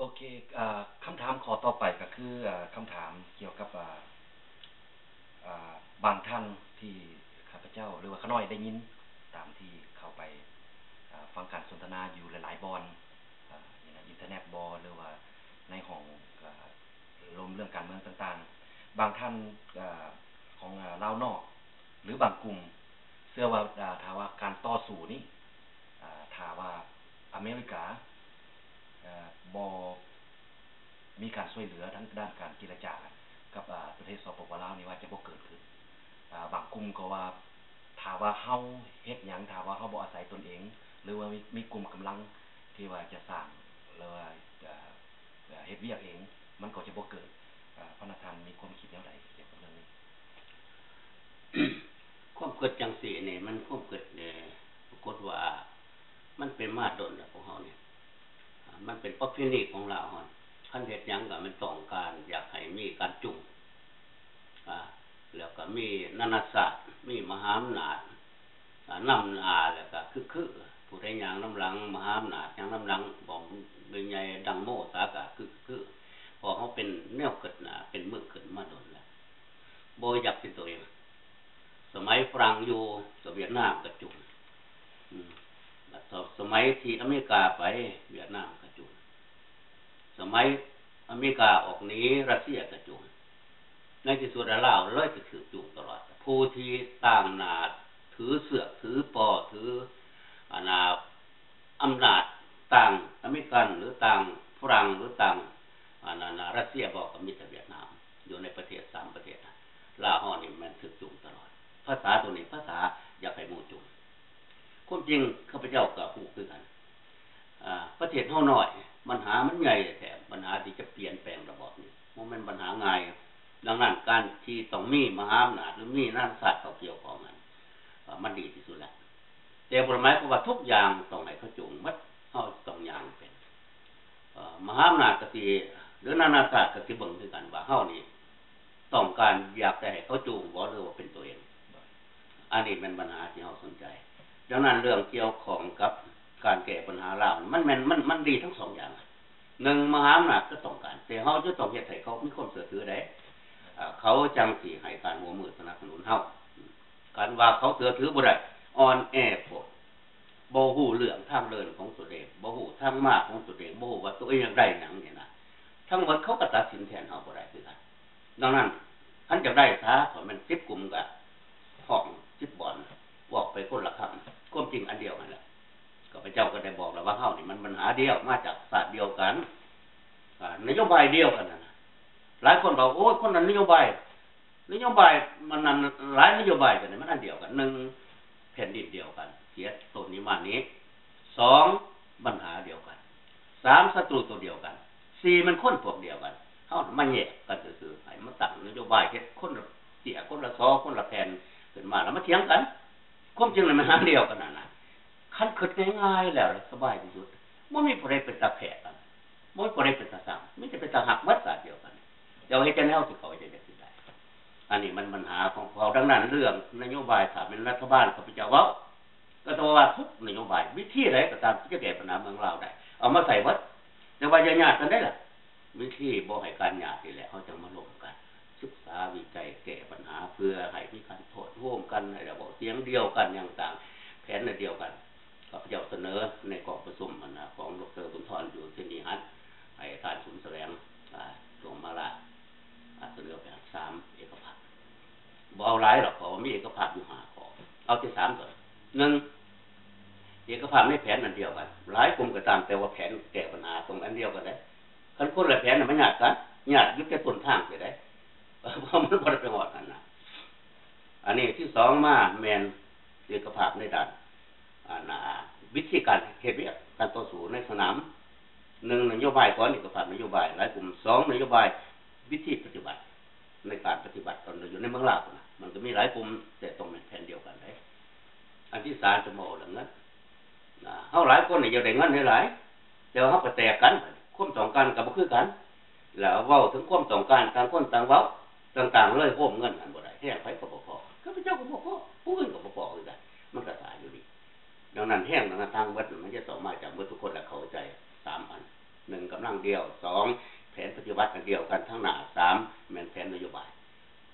ໂອເຄ ອ່າ ຄຳຖາມຂໍ້ຕໍ່ໄປກໍຄື ອ່າ ຄຳຖາມກ່ຽວກັບ ອ່າ ອ່າ ບາງທ່ານທີ່ຂ້າພະເຈົ້າ ຫຼືວ່າຂ້ານ້ອຍໄດ້ຍິນ ຕາມທີ່ເຂົ້າໄປ ອ່າ ຟັງການສົນທະນາຢູ່ຫຼາຍໆບ່ອນ ອ່າ ຢູ່ໃນອິນເຕີເນັດບໍ ຫຼືວ່າໃນຫ້ອງ ອ່າ ລົມເລື່ອງການເມືອງຕ່າງໆ ບາງທ່ານ ອ່າ ຂອງ ອ່າ ລາວນອກ ຫຼືບາງກຸ່ມ ເຊື່ອວ່າ ອ່າ ຖ້າວ່າການຕໍ່ສູ້ນີ້ ອ່າ ຖ້າວ່າອາເມລິກາ ເອີ ບໍ່ມີການຊ່ວຍເຫຼືອທາງດ້ານການເຈລະຈາກັບ ອາ ປະເທດ ສປປ ລາວ ນີ້ວ່າຈະບໍ່ເກີດຂຶ້ນ. ອາ ບາງກຸ່ມກໍວ່າ ຖ້າວ່າເຮົາເຮັດຫຍັງ ຖ້າວ່າເຮົາບໍ່ອາໄສຕົນເອງ ຫຼືວ່າມີ ມີກຸ່ມກຳລັງທີ່ວ່າຈະສ້າງ ຫຼືວ່າ ເອີ ເຮັດວຽກເອງ ມັນກໍຈະບໍ່ເກີດ. ອາ ພະນະທ່ານມີຄວາມຄິດແນວໃດກ່ຽວກັບເລື່ອງນີ້? ຄວາມຄິດຈັ່ງຊີ້ນີ້ ມັນຄວາມຄິດ ປາກົດວ່າ ມັນເປັນມາດົນແລ້ວ ພວກເຮົານີ້ ອາ ມັນເປັນປະເພນີຂອງລາວເຮົາ ຄັນເຮັດຫຍັງກໍແມ່ນຕ້ອງການຢາກໃຫ້ມີການຈູງ ອາ ແລ້ວກໍມີນານາຊາດ ມີມະຫາອຳນາດ ອາ ນຳໜ້າ ແລ້ວກໍຄຶກຄື ຜູ້ໃດຍ່າງນຳຫຼັງ ມະຫາອຳນາດຍ່າງນຳຫຼັງ ບອກໃຫຍ່ດັງໂມສາກະຄຶກຄື ເພາະເຮົາເປັນແນວຄິດໜ້າ ເປັນເມືອງຂຶ້ນມາດົນແລ້ວ ບໍ່ຢາກເປັນຕົວເອງ. ສະໄໝຝຣັ່ງຢູ່ ສະຫວຽດນາມກະຈຸງ ອືມ ສະໄໝທີ່ອາເມລິກາໄປ ຫວຽດນາມກະຈຸງ ສະໄໝອາເມລິກາອອກໜີ ຣັດເຊຍກະຈຸງ ໃນທີ່ສຸດລາວເລີຍຈະຖືກຈຸງຕະຫຼອດ ຜູ້ທີ່ຕາງໜ້າ ຖືເຊືອກ ຖືປໍ ຖື ອັນນ່າ ອຳນາດຕ່າງອາເມລິກັນ ຫຼືຕ່າງຝຣັ່ງ ຫຼືຕ່າງ ອັນນັ້ນນະ ຣັດເຊຍບໍ ກໍມີແຕ່ຫວຽດນາມ ຢູ່ໃນປະເທດສາມປະເທດນະ ລາວເຮົານີ້ແມ່ນຖືກຈູງຕະຫຼອດ. ພາສາໂຕນີ້ ພາສາຢາກໃຫ້ໝູ່ຈູງ. ຄວາມຈິງຂ້າພະເຈົ້າກໍຮູ້ຄືກັນ ອາ ປະເທດເຮົານ້ອຍ ບັນຫາມັນໃຫຍ່ແທ້ ບັນຫາທີ່ຈະປ່ຽນແປງລະບອບນີ້ ບໍ່ແມ່ນບັນຫາງ່າຍ. ດັ່ງນັ້ນ ການທີ່ຕ້ອງມີມະຫາອຳນາດ ຫຼືມີນານາຊາດເຂົ້າກ່ຽວຂ້ອງນັ້ນ ອາ ມັນດີທີ່ສຸດແລ້ວ. ແຕ່ບໍ່ໄດ້ໝາຍຄວາມວ່າທຸກຢ່າງຕ້ອງໃຫ້ເຂົາຈູງໝົດ ເຮົາຕ້ອງຍ່າງເປັນ. ເອີ ມະຫາອຳນາດກໍຊິ ຫຼືນານາຊາດກໍຊິເບິ່ງຄືກັນວ່າເຮົານີ້ຕ້ອງການຢາກຈະໃຫ້ເຂົາຈູງບໍ່ ຫຼືວ່າເປັນຕົວເອງ. ອັນນີ້ແມ່ນບັນຫາທີ່ເຮົາສົນໃຈ. ດັ່ງນັ້ນເລື່ອງກ່ຽວຂ້ອງກັບການແກ້ບັນຫາລາວ ມັນແມ່ນ ມັນ ມັນດີທັງສອງຢ່າງ. ໜຶ່ງ ມະຫາອຳນາດກໍຕ້ອງການ ແຕ່ເຮົາຈະຕ້ອງເຮັດໃຫ້ເຂົາມີຄວາມເຊື່ອຖືໄດ້ ເຂົາຈັ່ງຊິໃຫ້ການຮ່ວມມືສະໜັບສະໜູນເຮົາ. ຄັນວ່າເຂົາເຊື່ອຖືບໍ່ໄດ້ ອ່ອນແອໂພດ ບໍ່ຮູ້ເລື່ອງທາງເດີນຂອງຕົວເອງ ບໍ່ຮູ້ທາງມາຂອງຕົວເອງ ບໍ່ຮູ້ວ່າຕົວເອງຢາກໄດ້ຫຍັງນີ້ນະ ທັງໝົດເຂົາກໍຕັດສິນແທນເຮົາບໍ່ໄດ້ຄືກັນ. ດັ່ງນັ້ນ ຄັນຢາກໄດ້ສາ ຂ້ອຍແມ່ນສິບກຸ່ມກໍຮ້ອງສິບບ່ອນ ເວົ້າໄປຄົນລະຄຳ ຄວາມຈິງອັນດຽວຫັ້ນແຫຼະ. ຂ້າພະເຈົ້າກໍໄດ້ບອກແລ້ວວ່າເຮົານີ້ມັນບັນຫາດຽວ ມາຈາກຊາດດຽວກັນ ອາ ນະໂຍບາຍດຽວກັນຫັ້ນນະ. ຫຼາຍຄົນບອກ ໂອ້ຍ ຄົນນັ້ນນະໂຍບາຍ ນະໂຍບາຍມັນນັ້ນ ຫຼາຍນະໂຍບາຍກັນນີ້ ມັນອັນດຽວກັນ. ໜຶ່ງ ແຜ່ນດິນດຽວກັນ ເສຍໂຕນີ້ມານີ້. ສອງ ບັນຫາດຽວກັນ. ສາມ ສັດຕູໂຕດຽວກັນ. ສີ່ ມັນຄົນພວກດຽວກັນ. ເຮົາມາແຍກກັນຊື່ໆ ໃຫ້ມາຕັ້ງນະໂຍບາຍ ເຮັດຄົນລະເຕ້ຍ ຄົນລະສໍ ຄົນລະແຜ່ນຂຶ້ນມາ ແລ້ວມາຖຽງກັນ. ຄວາມຈິງແລ້ວມັນອັນດຽວກັນນັ້ນນະ. ຄັນຄິດງ່າຍໆແລ້ວສະບາຍທີ່ສຸດ. ບໍ່ມີຜູ້ໃດເປັນຕາແພ້ກັນ. ບໍ່ມີຜູ້ໃດເປັນຕາຊັງ ມີແຕ່ເປັນຕາຮັກໝົດຊາດດຽວກັນ. ແຕ່ວ່າເຮັດຈັ່ງໃດເຮົາຊິເຂົ້າໃຈ ຈັ່ງຊິໄດ້ ອັນນີ້ມັນບັນຫາຂອງພວກເຮົາ. ດັ່ງນັ້ນເລື່ອງນະໂຍບາຍ ຖ້າແມ່ນລັດຖະບານ ຂ້າພະເຈົ້າເວົ້າ ກໍຕ້ອງວ່າທຸກນະໂຍບາຍ ວິທີໃດກໍຕາມທີ່ຈະແກ້ບັນຫາເມືອງລາວໄດ້ ເອົາມາໃຊ້ໝົດ. ແຕ່ວ່າຢ່າຍາດກັນເດ້ລະ ວິທີບໍ່ໃຫ້ການຍາດນີ້ແຫຼະ ເຮົາຈັ່ງມາລົມກັນ ສຶກສາວິໄຈ ແກ້ບັນຫາ ເພື່ອໃຫ້ມີການໂທດໂຮມກັນ ໃຫ້ເວົ້າສຽງດຽວກັນຫຍັງຕ່າງ ແຜນອັນດຽວກັນ. ຂ້າພະເຈົ້າສະເໜີໃນກອງປະຊຸມຫັ້ນນະ ຂອງ ດຣ. ບຸນທອນ ຢູ່ເຊນີຮັດ ໃຫ້ທ່ານ ສຸນສະແຫວງ ອາ ດວງມາລາ ອາ ສະເໜີໄປສາມເອກະພາບ. ບໍ່ເອົາຫຼາຍດອກ ເພາະວ່າມີເອກະພາບຢູ່ຫ້າຂໍ້ ເອົາແຕ່ສາມກໍໄດ້. ໜຶ່ງ ເອກະພາບໃນແຜນອັນດຽວກັນ ຫຼາຍກຸ່ມກໍຕາມ ແຕ່ວ່າແຜນແກ້ບັນຫາຕ້ອງອັນດຽວກັນເດ້. ຄັນຄົນລະແຜນນະ ມັນຍາກກັນ ຍາກຢູ່ແຕ່ຕົ້ນທາງຊິໄດ້ ເພາະມັນບໍ່ໄດ້ໄປຮອດຫັ້ນນະ. ອັນນີ້ ທີສອງມາແມ່ນເອກະພາບໃນດ້ານ ອັນ ອາ ວິທີການເຮັດວຽກ ການຕໍ່ສູ້ໃນສະໜາມ. ໜຶ່ງ ນະໂຍບາຍກ່ອນ ເອກະພາບນະໂຍບາຍ ຫຼາຍກຸ່ມ. ສອງ ນະໂຍບາຍ ວິທີປະຕິບັດ ໃນການປະຕິບັດຕອນຢູ່ໃນເມືອງລາວພຸ້ນນະ ມັນກໍມີຫຼາຍກຸ່ມ ແຕ່ຕ້ອງແມ່ນແຜນດຽວກັນເດ້. ອັນທີສາມ ຈະມາເວົ້າເລື່ອງເງິນ ນະ ເຮົາຫຼາຍຄົນນີ້ຢາກໄດ້ເງິນຫຼາຍໆ ແຕ່ວ່າເຮົາກໍແຕກກັນ ຄວາມຕ້ອງການກໍບໍ່ຄືກັນ ແລ້ວເວົ້າເຖິງຄວາມຕ້ອງການ ຕ່າງຄົນຕ່າງເວົ້າ ຕ່າງໆເລີຍ ໂຮມເງິນຫັ້ນບໍ່ໄດ້ ແຮງໃຜກໍບໍ່ພໍ ຂ້າພະເຈົ້າກໍບໍ່ພໍ ຜູ້ອື່ນກໍບໍ່ພໍຄືກັນ ມັນກໍສາຢູ່ນີ້. ດັ່ງນັ້ນ ແຮງຕ່າງໆໝົດ ມັນຈະຕ້ອງມາຈາກໝົດທຸກຄົນ ແລະ ເຂົ້າໃຈສາມອັນ ໜຶ່ງ ກຳລັງດຽວ, ສອງ ແຜນປະຕິບັດອັນດຽວກັນທາງໜ້າ, ສາມ ແມ່ນແຜນນະໂຍບາຍ.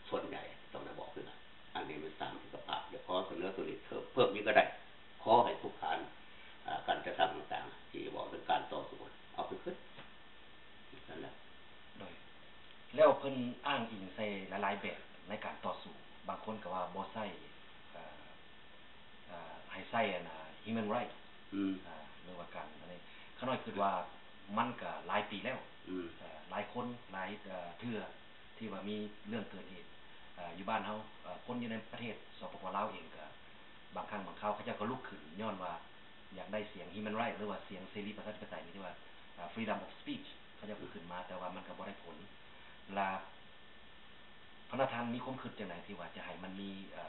ສ່ວນໃຫຍ່ຕ້ອງໄດ້ບອກຄືກັນ. ອັນນີ້ແມ່ນສາມເອກະພາບ. ຢາກຂໍສະເໜີຕົວນີ້ເພີ່ມ, ເພີ່ມອີກກໍໄດ້. ຂໍໃຫ້ທຸກທ່ານ, ອາ, ການຈັດຕັ້ງຕ່າງໆ ທີ່ເວົ້າເຖິງການຕໍ່ສູ້, ເອົາໄປຄຶດ. ນັ້ນແຫຼະ. ໂດຍ ແລ້ວເພິ່ນອ້າງອີງໃສ່ຫຼາຍໆແບບໃນການຕໍ່ສູ້. ບາງຄົນກໍວ່າບໍ່ໃຊ້, ເອີ, ເອີ, ໃຫ້ໃຊ້ອັນນ່າ human right ອືມ ອາ ຫຼືວ່າການອັນນີ້. ຂ້ານ້ອຍຄິດວ່າມັນກໍຫຼາຍປີແລ້ວ. ອືມ ເອີ, ຫຼາຍຄົນ ຫຼາຍ, ເອີ, ເທື່ອທີ່ວ່າມີເລື່ອງເກີດເຫດ, ເອີ, ຢູ່ບ້ານເຮົາ, ເອີ, ຄົນຢູ່ໃນປະເທດ ສປປ ລາວ ເອງກໍ ບາງຄັ້ງບາງຄາວເຂົາເຈົ້າກໍລຸກຂຶ້ນ ຍ້ອນວ່າຢາກໄດ້ສຽງ human right ຫຼືວ່າສຽງເສລີປະຊາທິປະໄຕນີ້ ທີ່ວ່າ ອ່າ freedom of speech ເຂົາເຈົ້າກໍຂຶ້ນມາ, ແຕ່ວ່າມັນກໍບໍ່ໄດ້ຜົນ. ລະພະນັກທ່ານມີຄວາມຄິດຈັ່ງໃດທີ່ວ່າຈະໃຫ້ມັນມີ, ເອີ,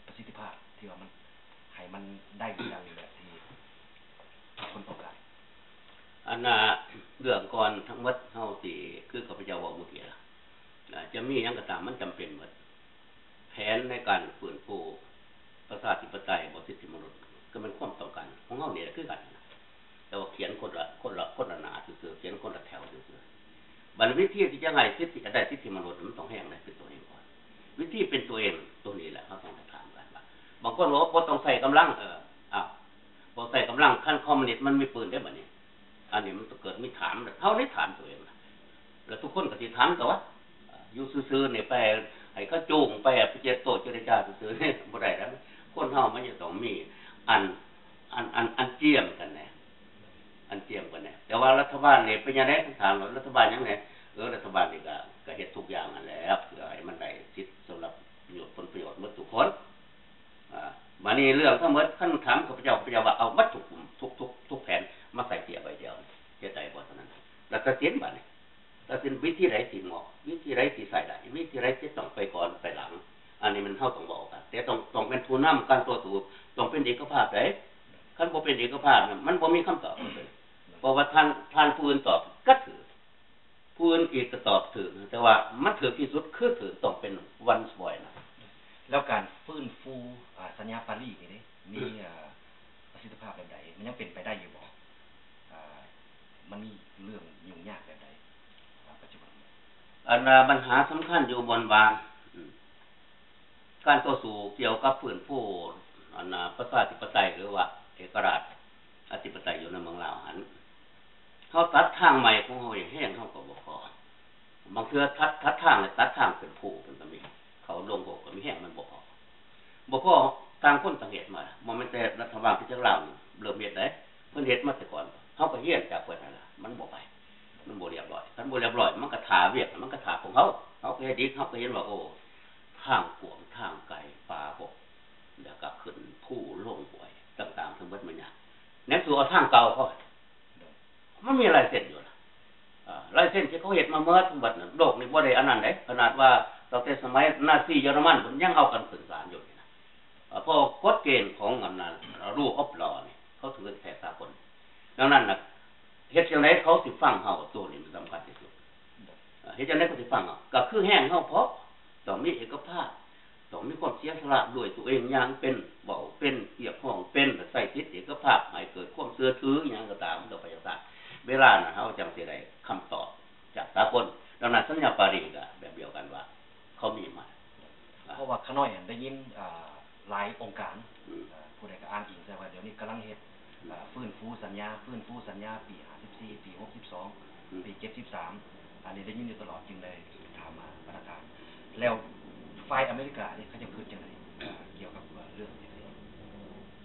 ປະສິດທິພາບ ທີ່ວ່າມັນ, ໃຫ້ມັນໄດ້ຄືກັນແບບທີ່ທຸກຄົນຕ້ອງການ? ອັນນ່າ ເລື່ອງກ່ອນທັງໝົດເຮົາຊິ ຄືຂ້າພະເຈົ້າເວົ້າມື້ກີ້ລະ, ອາ, ຈະມີຫຍັງກໍຕາມ ມັນຈຳເປັນໝົດ. ແຜນໃນການຟື້ນຟູປະຊາທິປະໄຕ ບໍ່ ສິດທິມະນຸດ ກໍແມ່ນຄວາມຕ້ອງການຂອງເຮົານີ້ແຫຼະຄືກັນ, ແຕ່ວ່າຂຽນຄົນລະ, ຄົນລະ, ຄົນລະໜ້າຊື່ໆ, ຂຽນຄົນລະແຖວຊື່ໆ. ບັດນີ້ວິທີທີ່ຈະໃຫ້ສິດທິ, ໄດ້ສິດທິມະນຸດ ມັນຕ້ອງແຮງໃນຕົວເອງກ່ອນ. ວິທີເປັນຕົວເອງ ຕົວນີ້ແຫຼະເຮົາຕ້ອງໄດ້ຖາມກັນວ່າ, ບາງຄົນວ່າບໍ່ຕ້ອງໃຊ້ກຳລັງ, ເອີ, ອ້າວ, ບໍ່ໃຊ້ກຳລັງ, ຄັນຄອມມູນິດມັນມີປືນເດ້ບັດນີ້. ອັນນີ້ມັນຕ້ອງເກີດມີຖາມ, ເຮົາໄດ້ຖາມຕົວເອງລະ, ແລ້ວທຸກຄົນກໍຊິຖາມຕົວະ. ຢູ່ຊື່ໆນີ້ໄປໃຫ້ເຂົາຈູງໄປ, ໄປເຈໂຕເຈລະຈາຊື່ໆນີ້ບໍ່ໄດ້ແລ້ວ. ຄົນເຮົາມັນຈະຕ້ອງມີອັນ, ອັນ, ອັນ, ອັນຈຽມກັນແດ່, ອັນຈຽມກັນແດ່. ແຕ່ວ່າລັດຖະບານນີ້ເປັນຫຍັງແດ່? ຖາມວ່າລັດຖະບານຫຍັງແດ່? ເອີ, ລັດຖະບານນີ້ກໍ, ກໍເຮັດທຸກຢ່າງຫັ້ນແຫຼະ ເພື່ອໃຫ້ມັນໄດ້ສິດສຳລັບປະໂຫຍດ, ຜົນປະໂຫຍດໝົດທຸກຄົນ. ອາ, ບາດນີ້ເລື່ອງທັງໝົດ ຄັນຖາມຂ້າພະເຈົ້າ, ຂ້າພະເຈົ້າວ່າເອົາໝົດທຸກກຸ່ມ, ທຸກ, ທຸກ, ທຸກແຜນມາໃສ່ເສຍໃບດຽວ, ເຮັດໄດ້ບໍ່ເທົ່ານັ້ນ. ແລ້ວຕັດສິນບາດນີ້, ຕັດສິນວິທີໃດທີ່ເໝາະ, ວິທີໃດທີ່ໃຊ້ໄດ້, ວິທີໃດທີ່ຕ້ອງໄປກ່ອນໄປຫຼັງ. ອັນນີ້ມັນເຮົາຕ້ອງເວົ້າກັນ, ແຕ່ຕ້ອງ, ຕ້ອງເປັນຜູ້ນຳການຕໍ່ສູ້, ຕ້ອງເປັນເອກະພາບໃດ໋. ຄັນບໍ່ເປັນເອກະພາບນະ ມັນບໍ່ມີຄຳຕອບ. ເພາະວ່າທ່ານ, ທ່ານຜູ້ອື່ນຕອບກໍຖືກ, ຜູ້ອື່ນອີກກໍຕອບຖືກ, ແຕ່ວ່າມັນຖືກທີ່ສຸດຄືຖືກຕ້ອງເປັນວັນສະບອຍນະ. ແລ້ວການຟື້ນຟູ, ອາ, ສັນຍາປາຣີນີ້ເດ້ ມີ, ອາ, ປະສິດທິພາບແບບໃດ? ມັນຍັງເປັນໄປໄດ້ຢູ່ບໍ່? ອາ, ມັນມີເລື່ອງຫຍຸ້ງຍາກແບບໃດ, ອາ, ປັດຈຸບັນ? ອັນ, ອາ, ບັນຫາສຳຄັນຢູ່ບ່ອນວ່າ, ອາ, ການຕໍ່ສູ້ກ່ຽວກັບຟື້ນຟູ, ອັນ, ອາ, ປະຊາທິປະໄຕ ຫຼືວ່າເອກະລາດອະທິປະໄຕຢູ່ໃນເມືອງລາວຫັ້ນ, ເຮົາຕັດທາງໃໝ່ຂອງເຮົາເອງ ແຮງເຮົາກໍບໍ່ພໍ. ບາງເທື່ອຕັດ, ຕັດທາງ ແລ້ວຕັດທາງເປັນພູເພິ່ນກໍມີ, ເຂົາລົງໂບກກໍມີ, ແຮງມັນບໍ່ພໍ. ບໍ່ພໍ, ຕ່າງຄົນຕ່າງເຮັດມາ, ບໍ່ແມ່ນແຕ່ລັດຖະບານຄືຈັກລາວເລີ່ມເຮັດໄດ໋, ເພິ່ນເຮັດມາແຕ່ກ່ອນ. ເຮົາກໍຮຽນຈາກເພິ່ນຫັ້ນລະ, ມັນບໍ່ໄປ, ມັນບໍ່ລຽບຮ້ອຍ. ຄັນບໍ່ລຽບຮ້ອຍ ມັນກໍຖ້າວຽກ, ມັນກໍຖ້າຂອງເຮົາ. ເຮົາກໍເຮັດອີກ, ເຮົາກໍເຫັນວ່າ, ໂອ້, ທາງກວ້າງ, ທາງໄກ, ປ່າຮົກ, ແລ້ວກໍຂຶ້ນພູລົງຫ້ວຍຕ່າງໆ ທັງໝົດມາຍາກ. ແນມສູ່ເອົາທາງເກົ່າເຂົາ, ມັນມີລາຍເສັ້ນຢູ່ນະ, ເອີ, ລາຍເສັ້ນທີ່ເຂົາເຮັດມາເໝິດທັງເບິດນັ້ນ. ໂລກນີ້ບໍ່ໄດ້ອັນນັ້ນເດ້, ຂະໜາດວ່າຕັ້ງແຕ່ສະໄໝນາຊີເຢຍລະມັນພຸ້ນຍັງເອົາກັນຂຶ້ນສານຢູ່ນີ້ນະ, ເອີ, ເພາະກົດເກນຂອງອັນນັ້ນ rule of law ນີ້ ເຂົາຖືແທ້ສາກົນ. ດັ່ງນັ້ນນະ ເຮັດຈັ່ງໃດເຂົາຊິຟັງເຮົາ? ໂຕນີ້ມັນສຳຄັນທີ່ສຸດ. ເຮັດຈັ່ງໃດເຂົາຊິຟັງເຮົາ? ກໍຄືແຮງເຮົາພໍ, ຕ້ອງມີເອກະພາບ, ຕ້ອງມີຄວາມເສຍສະຫຼະດ້ວຍຕົວເອງ, ຍ່າງເປັນ, ເວົ້າເປັນ, ຮຽກຮ້ອງເປັນ, ໃຊ້ສິດເອກະພາບໃຫ້ເກີດຄວາມເຊື່ອຖື, ຫຍັງກໍຕາມ, ຕໍ່ປະຊາຊາດ. ເວລານັ້ນເຮົາຈັ່ງຊິໄດ້ຄຳຕອບຈາກສາກົນ. ດັ່ງນັ້ນ ສັນຍາປາຣີກໍແບບດຽວກັນວ່າ ເຂົາມີມາ. ເພາະວ່າຂ້ານ້ອຍຫັ້ນໄດ້ຍິນ, ເອີ, ຫຼາຍອົງການ, ອືມ, ເອີ, ຜູ້ໃດກໍອ້າງອີງໃສ່ວ່າດຽວນີ້ກຳລັງເຮັດ, ອືມ, ເອີ, ຟື້ນຟູສັນຍາ, ຟື້ນຟູສັນຍາປີຫ້າສິບສີ່, ປີຫົກສິບສອງ, ອືມ, ປີເຈັດສິບສາມ. ອັນນີ້ໄດ້ຍິນຢູ່ຕະຫຼອດ, ຈຶ່ງໄດ້ຖາມມາປະທານ. ແລ້ວຝ່າຍອາເມລິການີ້ເຂົາເຈົ້າຄິດຈັ່ງໃດ, ເອີ, ກ່ຽວກັບ, ເອີ, ເລື່ອງຈັ່ງຊີ້?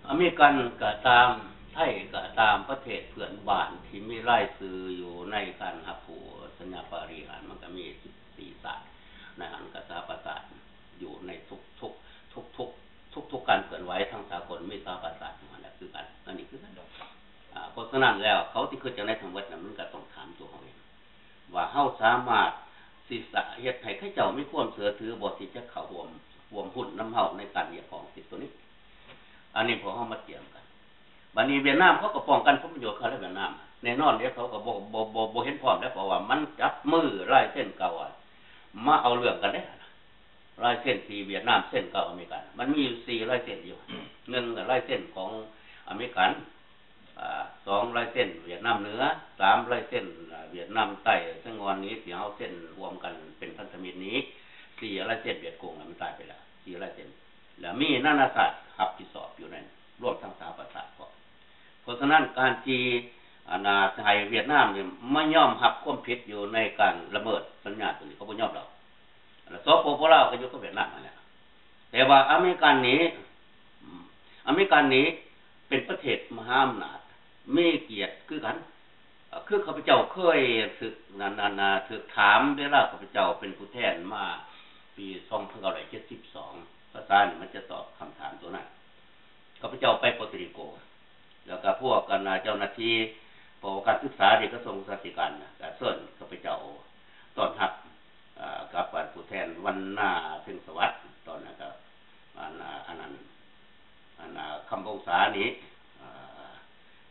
ອາເມລິກັນກໍຕາມ, ໄທກໍຕາມ, ປະເທດເພື່ອນບ້ານທີ່ມີລາຍຊື່ຢູ່ໃນການຮັບຮູ້ສັນຍາປາຣີຫັ້ນ ມັນກໍມີສິບສີ່ຊາດ. ໃນຫັ້ນກໍສະຫະປະຊາຊາດ ຢູ່ໃນທຸກໆ ທຸກໆ ທຸກໆ ການເຄື່ອນໄຫວທາງສາກົນ ມີສະຫະປະຊາຊາດຢູ່ຫັ້ນແຫຼະຄືກັນ, ອັນນີ້ຄືກັນ. ອາ, ເພາະສະນັ້ນແລ້ວ ເຂົາຊິຄິດຈັ່ງໃດທັງໝົດນັ້ນ ມັນກໍຕ້ອງຖາມຕົວເຮົາເອງ ວ່າເຮົາສາມາດທີ່ຈະເຮັດໃຫ້ເຂົາເຈົ້າມີຄວາມເຊື່ອຖືບໍ່ ທີ່ຈະເຂົ້າຮ່ວມ, ຮ່ວມຮຸ້ນນຳເຮົາໃນການຮຽກຮ້ອງສິດຕົວນີ້. ອັນນີ້ພວກເຮົາມາຕຽມກັນ. ບັດນີ້ຫວຽດນາມເຂົາກໍປ້ອງກັນຜົນປະໂຫຍດເຂົາແຫຼະ ຫວຽດນາມ. ແນ່ນອນເດ້ ເຂົາກໍບໍ່, ບໍ່, ບໍ່, ບໍ່ເຫັນພ້ອມແລ້ວ ເພາະວ່າມັນຈັບມືລາຍເຊັນເກົ່າ ອາ, ມາເອົາເລື່ອງກັນເດ້. ລາຍເຊັນທີ່ຫວຽດນາມເຊັນກັບອາເມລິກັນ ມັນມີຢູ່ສີ່ລາຍເຊັນຢູ່. ໜຶ່ງກໍລາຍເຊັນຂອງອາເມລິກັນ, ອາ ສອງລາຍເຊັນຫວຽດນາມເໜືອ, ສາມລາຍເຊັນຫວຽດນາມໃຕ້, ເຊິ່ງວ່ານີ້ທີ່ເຮົາເຊັນຮ່ວມກັນເປັນພັນທະມິດນີ້ ສີ່ລາຍເຊັນຫວຽດກົງ ແລ້ວມັນຕາຍໄປແລ້ວ ສີ່ລາຍເຊັນ ແລ້ວມີນານາຊາດຮັບຜິດຊອບຢູ່ໃນນັ້ນ ລວມທັງສະຫະປະຊາຊາດພ້ອມ. ເພາະສະນັ້ນ ການທີ່ ອັນນ່າ ໃຫ້ຫວຽດນາມນີ້ມາຍອມຮັບຄວາມຜິດຢູ່ໃນການລະເມີດສັນຍາຕົວນີ້ ເຂົາບໍ່ຍອມດອກ. ແລະ ສປປ ລາວກໍຢູ່ກັບຫວຽດນາມຫັ້ນແຫຼະ. ແຕ່ວ່າອາເມລິກັນນີ້ ອາເມລິກັນນີ້ເປັນປະເທດມະຫາອຳນາດ ມີກຽດຄືກັນ. ຄືຂ້າພະເຈົ້າເຄີຍຖືກ ນັ້ນ ນັ້ນ ຖືກຖາມ ເວລາຂ້າພະເຈົ້າເປັນຜູ້ແທນມາປີສອງພັນເກົ້າຮ້ອຍເຈັດສິບສອງ ພາສານີ້ມັນຈະຕອບຄຳຖາມຕົວນັ້ນ. ຂ້າພະເຈົ້າໄປປອເຕຣີໂກ ແລ້ວກໍພວກ ອັນນ່າ ເຈົ້າໜ້າທີ່ ເພາະວ່າການສຶກສາທີ່ກະຊວງສຶກສາທິການນະ ກໍເຊີນຂ້າພະເຈົ້າຕ້ອນຮັບ ເອີ ກັບ ອັນ ຜູ້ແທນວັນນາ ເພັງສະຫວັດ ຕອນນັ້ນກໍ ອັນ ອັນນັ້ນ ອັນ ຄຳວົງສານີ້ ເອີ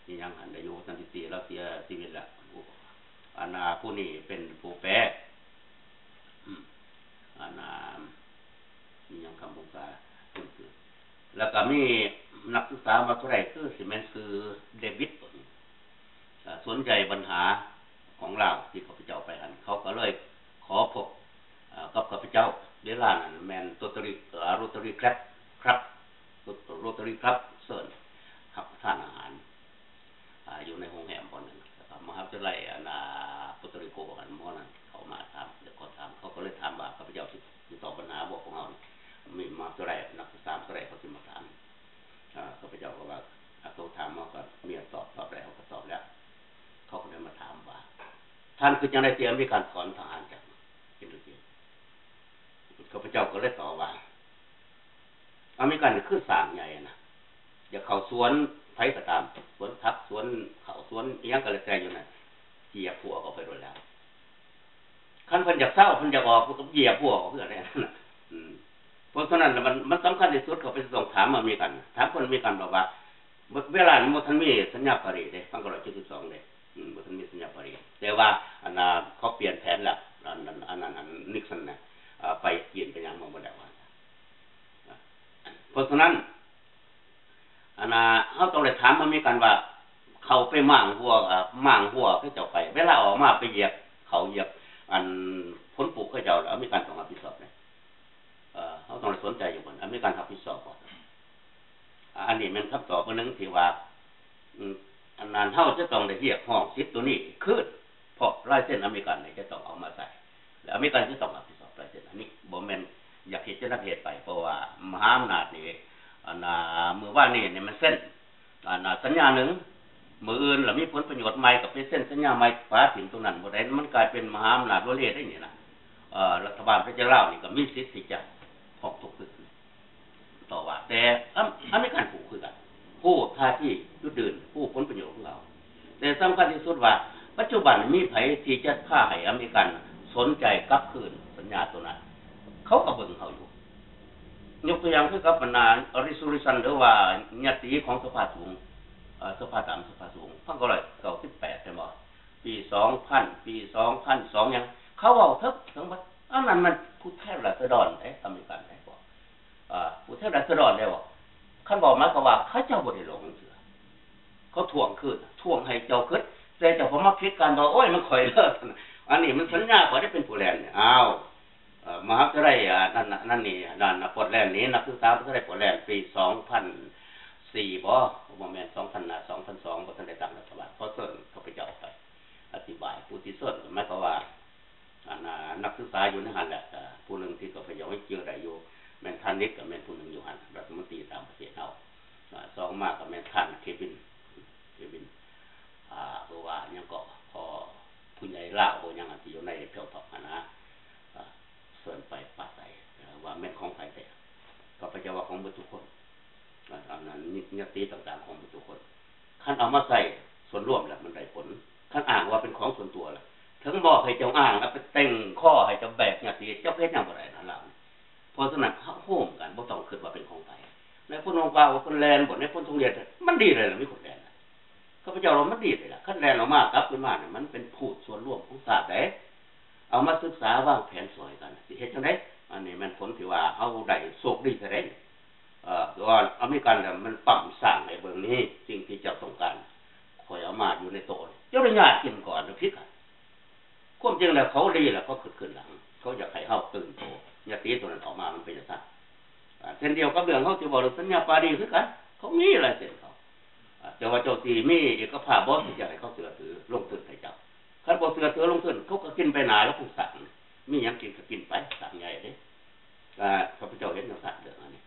ອີຫຍັງຫັ້ນ ໄດ້ຢູ່ທັນທີສີ່ ລາວເສຍຊີວິດແລ້ວ. ອັນ ຜູ້ນີ້ເປັນຜູ້ແປ ອືມ ອັນ ອີຫຍັງ ຄຳວົງສາ ເປັນຊື່ ແລ້ວກໍມີນັກສຶກສາມະຫາວິທະຍາໄລ ຄືຊິແມ່ນຊື່ເດວິດ ຕົວນີ້ ເອີ ສົນໃຈບັນຫາຂອງລາວທີ່ຂ້າພະເຈົ້າໄປຫັ້ນ ເຂົາກໍເລີຍຂໍພົບ ເອີ ກັບຂ້າພະເຈົ້າ. ເວລານັ້ນແມ່ນໂຣຕາຣີ ເອີ ໂຣຕາຣີຄລັບ ຄລັບ ໂຣຕາຣີຄລັບ ເຊີນຮັບປະທານອາຫານ ອາ ຢູ່ໃນໂຮງແຮມບ່ອນໜຶ່ງ ແລ້ວກໍມະຫາວິທະຍາໄລ ອັນນ່າ ປອເຕຣີໂກຫັ້ນ ໝໍນັ້ນເຂົາມາຖາມ ແລ້ວກໍຖາມ ເຂົາກໍເລີຍຖາມວ່າ ຂ້າພະເຈົ້າຊິ ຊິຕອບບັນຫາບໍ່ ພວກເຮົານີ້ ມີມະຫາວິທະຍາໄລ ນັກສຶກສາມະຫາວິທະຍາໄລເຂົາຊິມາຖາມ. ເອີ ຂ້າພະເຈົ້າກໍວ່າ ອາ ໂຕຖາມເຮົາກໍມີຕອບ ຕອບໄດ້ເຮົາກໍຕອບແລ້ວ. ເຂົາກໍເລີຍມາຖາມວ່າ ທ່ານຄິດຈັ່ງໃດທີ່ອາເມລິກັນຖອນທະຫານຈາກອິນໂດຈີນ? ຂ້າພະເຈົ້າກໍເລີຍຕອບວ່າ ອາເມລິກັນນີ້ຄືຊ້າງໃຫຍ່ນະ ຢາກເຂົ້າສວນໃຜກໍຕາມ ສວນຜັກ ສວນເຂົ້າ ສວນອີ່ຫຍັງກໍແລ້ວແຕ່ຢູ່ນັ້ນ ຈຽບພວກອອກໄປໂລດແລ້ວ. ຄັນເພິ່ນຢາກເຊົາ ເພິ່ນຢາກອອກ ເພິ່ນກໍຈຽບພວກອອກຄືກັນແຫຼະ. ອືມ ເພາະສະນັ້ນລະ ມັນ ມັນສຳຄັນທີ່ສຸດ ເຂົາໄປຕ້ອງຖາມອາເມລິກັນ ຖາມຄົນອາເມລິກັນ ບອກວ່າ ເວລານັ້ນບໍ່ທັນມີສັນຍາປາຣີເດ້ ພັນເກົ້າຮ້ອຍເຈັດສິບສອງເດ້ ອືມ ບໍ່ທັນມີສັນຍາປາຣີ ແຕ່ວ່າ ອັນນ່າ ເຂົາປ່ຽນແຜນແລ້ວ ອັນ ອັນ ອັນນັ້ນ ອັນ ນິກສັນນະ ເອີ ໄປຈີນໄປຫຍັງມາໝົດແລ້ວ. ເພາະສະນັ້ນ ອັນນ່າ ເຮົາຕ້ອງໄດ້ຖາມອາເມລິກັນວ່າ ເຂົາໄປມ້າງຮົ້ວ ເອີ ມ້າງຮົ້ວເຂົາເຈົ້າໄປ ເວລາອອກມາໄປຢຽບເຂົ້າຢຽບ ອັນ ຜົນປູກເຂົາເຈົ້າ ອາເມລິກັນຕ້ອງຮັບຜິດຊອບເດ້. ເອີ ເຮົາຕ້ອງໄດ້ສົນໃຈຢູ່ບ່ອນອາເມລິກັນຮັບຜິດຊອບບໍ່? ອັນນີ້ແມ່ນຄຳຕອບອັນໜຶ່ງທີ່ວ່າ ອືມ ອັນນັ້ນ ເຮົາຈະຕ້ອງໄດ້ຮຽກຮ້ອງສິດຕົວນີ້ຄືນ ເພາະລາຍເຊັນອາເມລິກັນນີ້ຈະຕ້ອງເອົາມາໃຊ້ ແລະ ອາເມລິກັນຈະຕ້ອງຮັບຜິດຊອບລາຍເຊັນອັນນີ້ ບໍ່ແມ່ນຢາກເຮັດຈັ່ງໃດເຮັດໄປ ເພາະວ່າມະຫາອຳນາດນີ້ ອັນນ່າ ມື້ວານນີ້ນີ້ມັນເຊັນ ອັນນ່າ ສັນຍາໜຶ່ງ ມື້ອື່ນລະມີຜົນປະໂຫຍດໃໝ່ກໍໄປເຊັນສັນຍາໃໝ່ ປະຖິ້ມຕົງນັ້ນບໍ່ໄດ້ ມັນກາຍເປັນມະຫາອຳນາດໂລເລໄດ້ນີ້ນະ. ເອີ ລັດຖະບານປະເທດລາວນີ້ກໍມີສິດທີ່ຈະຮ້ອງທຸກຄືກັນ ຕໍ່ວ່າ ແຕ່ອາ ອາເມລິກັນຮູ້ຄືກັນ ຮູ້ທ່າທີຈຸດຢືນ ຮູ້ຜົນປະໂຫຍດຂອງລາວ. ແຕ່ສຳຄັນທີ່ສຸດວ່າ ປັດຈຸບັນມີໃຜທີ່ຈະພາໃຫ້ອາເມລິກັນສົນໃຈກັບຄືນສັນຍາໂຕນັ້ນ? ເຂົາກໍເບິ່ງເຮົາຢູ່. ຍົກຕົວຢ່າງຄືກັບບັນດາ resolution ຫຼືວ່າຍະຕິຂອງສະພາສູງ ເອີ ສະພາຕ່ຳ ສະພາສູງ ພັນເກົ້າຮ້ອຍເກົ້າສິບແປດ ແມ່ນບໍ່? ປີສອງພັນ ປີສອງພັນສອງຫຍັງ ເຂົາເວົ້າເຖິງ ເຖິງໝົດ. ອັນນັ້ນມັນຜູ້ແທນລາຊະດອນເດ້ ອາເມລິກັນເດ້ ພວກ ເອີ ຜູ້ແທນລາຊະດອນເດ້ເວົ້າ. ຄັນເວົ້າໝາຍຄວາມວ່າເຂົາເຈົ້າບໍ່ໄດ້ຫຼອງເທື່ອ ເຂົາທວງຄືນ ທວງໃຫ້ເຈົ້າຄິດ ແຕ່ເຈົ້າພໍມາຜິດກັນວ່າ ໂອ້ຍ ມັນຂ້ອຍເລີຍ ອັນນີ້ມັນສັນຍາຂ້ອຍໄດ້ເປັນຜູ້ແລ່ນ. ອ້າວ ເອີ ມະຫາວິທະຍາໄລ ອັນນັ້ນ ອັນນັ້ນນີ້ ດ້ານປອດແລນນີ້ ນັກສຶກສາມະຫາວິທະຍາໄລປອດແລນ ປີສອງພັນສີ່ບໍ? ບໍ່ແມ່ນ ສອງພັນ ສອງພັນສອງ ບໍ່ທັນໄດ້ຕັ້ງລັດຖະບານ ເຂົາເຊີນຂ້າພະເຈົ້າໄປອະທິບາຍ. ຜູ້ທີ່ເຊີນກໍໝາຍຄວາມວ່າ ອັນ ອາ ນັກສຶກສາຢູ່ໃນຫັ້ນແຫຼະ ກະຜູ້ໜຶ່ງທີ່ຂ້າພະເຈົ້າຍັງຈື່ໄດ້ຢູ່ ແມ່ນທ່ານນິກ ກໍແມ່ນຜູ້ໜຶ່ງຢູ່ຫັ້ນ ລັດຖະມົນຕີຕ່າງປະເທດເຮົາ. ອາ ສອງມາກໍແມ່ນທ່ານເຄວິນ ເຄວິນ ອາ ເອີ ວ່າຫຍັງເກາະ ພໍ່ຜູ້ໃຫຍ່ລາວບໍ່ຫຍັງ ອັນທີ່ຢູ່ໃນເພວທັອກຫັ້ນນະ ອາ ເຊີນໄປປາໄສ ເອີ ວ່າແມ່ນຂອງໃຜແທ້. ຂ້າພະເຈົ້າວ່າຂອງເບິດທຸກຄົນ ອາ ອັນນັ້ນຍະຕິຕ່າງໆຂອງເບິດທຸກຄົນ ຄັນເອົາມາໃຊ້ສ່ວນລວມແລ້ວມັນໄດ້ຜົນ. ຄັນອ້າງວ່າເປັນຂອງສ່ວນຕົວລະ ເຖິງບອກໃຫ້ເຈົ້າອ້າງ ແລ້ວໄປແຕ່ງຄໍໃຫ້ເຈົ້າແບກຍະຕິ ເຈົ້າເຮັດຫຍັງບໍ່ໄດ້ນະລາວນີ້. ເພາະສະນັ້ນເຮົາໂຮມກັນ ບໍ່ຕ້ອງຄິດວ່າເປັນຂອງໃຜ. ນາຍພົນວົງປາ ວ່າເພິ່ນແລ່ນບໍ່ ນາຍພົນທຸງດຽດ ມັນດີແລ້ວລະ ມີຄົນແລ່ນ. ຂ້າພະເຈົ້າວ່າມັນດີແລ້ວລະ ຄັນແລ່ນອອກມາກັບຄືນມານີ້ ມັນເປັນພູດສ່ວນລວມຂອງຊາດໃດ ເອົາມາສຶກສາວາງແຜນຊ່ອຍກັນ ຊິເຮັດຈັ່ງໃດ? ອັນນີ້ແມ່ນຜົນທີ່ວ່າເຮົາໄດ້ໂຊກດີແທ້ເດ້. ເອີ ຄືວ່າອາເມລິກັນນະ ມັນປ້ຳສ້າງໃຫ້ເບິ່ງນີ້ ສິ່ງທີ່ເຈົ້າຕ້ອງການ ແລ້ວເຂົາດີແລ້ວ ເຂົາຄຶດຂຶ້ນຫຼັງ ເຂົາຢາກໃຫ້ເຮົາຕື່ນໂຕ. ຍະຕິໂຕນັ້ນອອກມາ ມັນເປັນຈັ່ງຊັ້ນ. ອ່າ ເຊັ່ນດຽວກັບເລື່ອງເຮົາຊິເວົ້າເລື່ອງສັນຍາປາຣີຄືກັນ ເຂົາມີລາຍເຊັນເຂົາ. ອ່າ ແຕ່ວ່າເຈົ້າຊິມີເອກະພາບບໍ່ ທີ່ຈະໃຫ້ເຂົາເຊື່ອຖືລົງທຶນໃຫ້ເຈົ້າ? ຄັນບໍ່ເຊື່ອຖືລົງທຶນ ເຂົາກໍກິນໄປໜ້າແລ້ວ ພວກສັກ ມີຫຍັງກິນກໍກິນໄປ ສັກໃຫຍ່ເດ້. ອ່າ ຂ້າພະເຈົ້າເຫັນຈັ່ງຊັ້ນເລື່ອງອັນນີ້.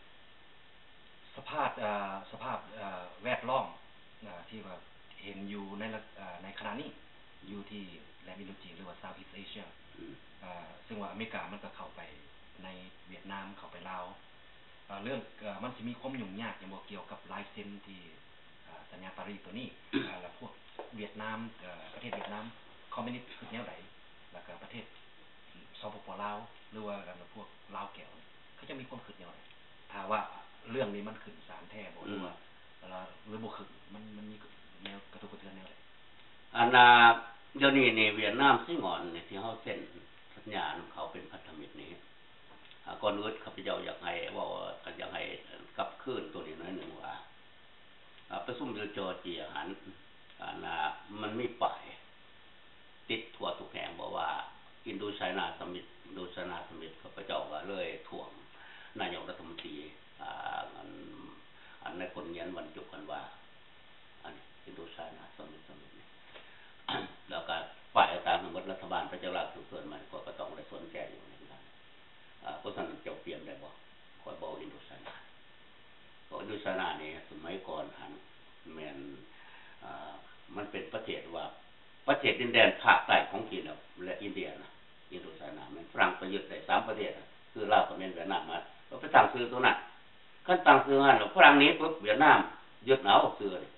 ສະພາບ ເອີ ສະພາບ ເອີ ແວດລ້ອມ ເອີ ທີ່ວ່າເຫັນຢູ່ໃນ ເອີ ໃນຂະນະນີ້ ຢູ່ທີ່ແຫຼມອິນໂດຈີນ ຫຼືວ່າ Southeast Asia ອືມ ເອີ ເຊິ່ງວ່າອາເມລິກາມັນກໍເຂົ້າໄປໃນຫວຽດນາມ ເຂົ້າໄປລາວ ເອີ ເລື່ອງ ເອີ ມັນຊິມີຄວາມຫຍຸ້ງຍາກຫຍັງບໍ່ ກ່ຽວກັບລາຍເຊັນທີ່ ເອີ ສັນຍາປາຣີໂຕນີ້ ເອີ ແລ້ວພວກຫວຽດນາມ ເອີ ປະເທດຫວຽດນາມຄອມມິວນິດຄິດແນວໃດ? ແລ້ວກໍປະເທດ ສປປ ລາວ ຫຼືວ່າ ອັນ ພວກລາວແກ້ວ ເຂົາເຈົ້າມີຄວາມຄິດແນວໃດ ຖ້າວ່າເລື່ອງນີ້ມັນຂຶ້ນສານແທ້ບໍ່ ຫຼືວ່າ ຫຼືບໍ່ຂຶ້ນ ມັນ ມັນມີແນວກະທົບກະເທືອນແນວໃດ? ອັນນ່າ ດຽວນີ້ນີ້ຫວຽດນາມ ໄຊງ່ອນນີ້ ທີ່ເຮົາເຊັນສັນຍານຳເຂົາເປັນພັນທະມິດນີ້ ອາ ກ່ອນອື່ນຂ້າພະເຈົ້າຢາກໃຫ້ເວົ້າ ຢາກໃຫ້ກັບຄືນໂຕນີ້ໜ້ອຍໜຶ່ງວ່າ ອາ ປະຊຸມຢູ່ຈໍເຈຍຫັ້ນ ອັນນ່າ ມັນມີປ້າຍ ຕິດທົ່ວທຸກແຫ່ງ ບອກວ່າ Indo-China Summit Indo-China Summit ຂ້າພະເຈົ້າກໍເລີຍທ້ວງນາຍົກລັດຖະມົນຕີ ອາ ອັນ ອັນນາຍພົນ ຫງຽນ ວັນຈຸກ ຫັ້ນວ່າ ອັນ Indo-China Summit Summit ນີ້ ແລ້ວກໍປ້າຍຕ່າງໆ ທັງໝົດ ລັດຖະບານພະເຈົ້າລາວເຊີນມາ ຂ້ອຍກໍຕ້ອງໄດ້ສົນໃຈຢູ່ເໝືອນກັນ. ອາ ເພາະສະນັ້ນເຈົ້າປ່ຽນໄດ້ບໍ່? ຂ້ອຍເວົ້າ Indo-China ເພາະ Indo-China ນີ້ ສະໄໝກ່ອນຫັ້ນແມ່ນ ອາ ມັນເປັນປະເທດວ່າ ປະເທດດິນແດນພາກໃຕ້ຂອງຈີນ ແລະ ອິນເດຍນະ Indo-China ແມ່ນຝຣັ່ງໄປຍຶດໄດ້ສາມປະເທດນະ ຄືລາວ ຂະເໝນ ຫວຽດນາມ ມາ ກໍໄປຕັ້ງຊື່ໂຕນັ້ນ. ຄັນຕັ້ງຊື່ຫັ້ນ ແລ້ວຝຣັ່ງໜີປຶບ ຫວຽດນາມຍຶດເອົາຊື່ນີ້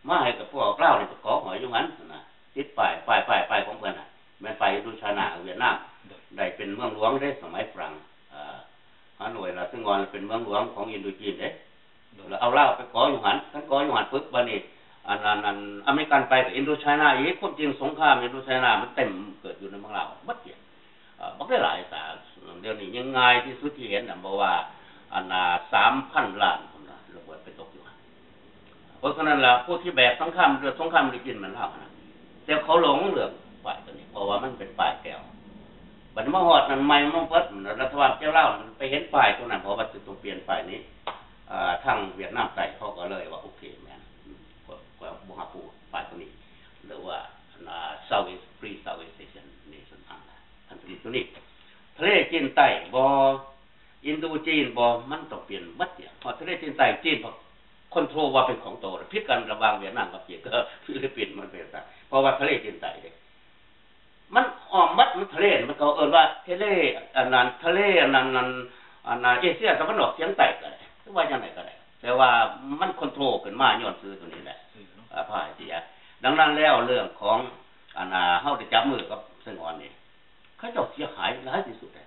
ມາໃຫ້ກັບພວກລາວນີ້ໄປເກາະຫອຍຢູ່ຫັ້ນນະ ຕິດປ້າຍ ປ້າຍ ປ້າຍ ປ້າຍຂອງເພິ່ນນະ ແມ່ນປ້າຍ Indo-China ຫວຽດນາມ ໄດ້ເປັນເມືອງຫຼວງເດ້ ສະໄໝຝຣັ່ງ ອາ ຮາໂນຍ ລະ ໄຊງ່ອນ ເປັນເມືອງຫຼວງຂອງອິນໂດຈີນເດ້ ແລ້ວເອົາລາວໄປເກາະຢູ່ຫັ້ນ ຄັນເກາະຢູ່ຫັ້ນປຶບ ບາດນີ້ ອັນ ອັນ ອັນ ອາເມລິກັນໄປກໍ Indo-China ອີກ. ຄວາມຈິງສົງຄາມ Indo-China ມັນເຕັມເກີດຢູ່ໃນເມືອງລາວໝົດ ເອີ ບັກຫຼາຍໆ ສາ ດຽວນີ້ຍັງງ່າຍທີ່ສຸດທີ່ເຫັນນະ ບໍ່ວ່າ ອັນນ່າ ສາມພັນລ້ານພຸ້ນນະ ລະເບີດໄປຕົກຢູ່ຫັ້ນ. ເພາະສະນັ້ນລະ ຜູ້ທີ່ແບກສັງຄາມ ເລື່ອງສົງຄາມໃນຈີນແມ່ນລາວຫັ້ນນະ ແຕ່ເຂົາຫຼົງເລື່ອງປ້າຍໂຕນີ້ ເພາະວ່າມັນເປັນປ້າຍແກ້ວ. ບັດນີ້ມາຮອດນັ້ນໃໝ່ມາເບິດ ລັດຖະບານຂອງລາວໄປເຫັນປ້າຍໂຕນັ້ນ ເພາະວ່າຈະຕ້ອງປ່ຽນປ້າຍນີ້ ເອີ ທາງຫວຽດນາມໃຕ້ເຂົາກໍເລີຍວ່າ ໂອເຄ ແມ່ນ ຂ້ອຍ ຂ້ອຍບໍ່ຮັບຮູ້ປ້າຍໂຕນີ້ ຫຼືວ່າ ອັນນ່າ Southeast Free Southeast Asian Nation ອັນນັ້ນ ພັນທະມິດໂຕນີ້ ທະເລຈີນໃຕ້ບໍ່ ອິນໂດຈີນບໍ່ ມັນຕ້ອງປ່ຽນໝົດ. ເພາະທະເລຈີນໃຕ້ ຈີນ control ວ່າເປັນຂອງໂຕ ຜິດກັນລະຫວ່າງຫວຽດນາມກັບຈີນ ກໍຟີລິບປິນ ມັນເປັນຈັ່ງຊັ້ນ ເພາະວ່າທະເລຈີນໃຕ້ເດ້ ມັນອ້ອມໝົດ ມັນທະເລ ມັນກໍເອີ້ນວ່າທະເລ ອັນນັ້ນ ທະເລ ອັນນັ້ນ ອັນ ອັນ ເອເຊຍຕາເວັນອອກສຽງໃຕ້ກໍໄດ້ ຫຼືວ່າຈັ່ງໃດກໍໄດ້ ແຕ່ວ່າມັນ control ຂຶ້ນມາຍ້ອນຊື່ໂຕນີ້ແຫຼະ ພາໃຫ້ເສຍ. ດັ່ງນັ້ນແລ້ວ ເລື່ອງຂອງ ອັນ ເຮົາໄດ້ຈັບມືກັບໄຊງ່ອນນີ້ ເຂົາເຈົ້າເສຍຫາຍຫຼາຍທີ່ສຸດເດ້.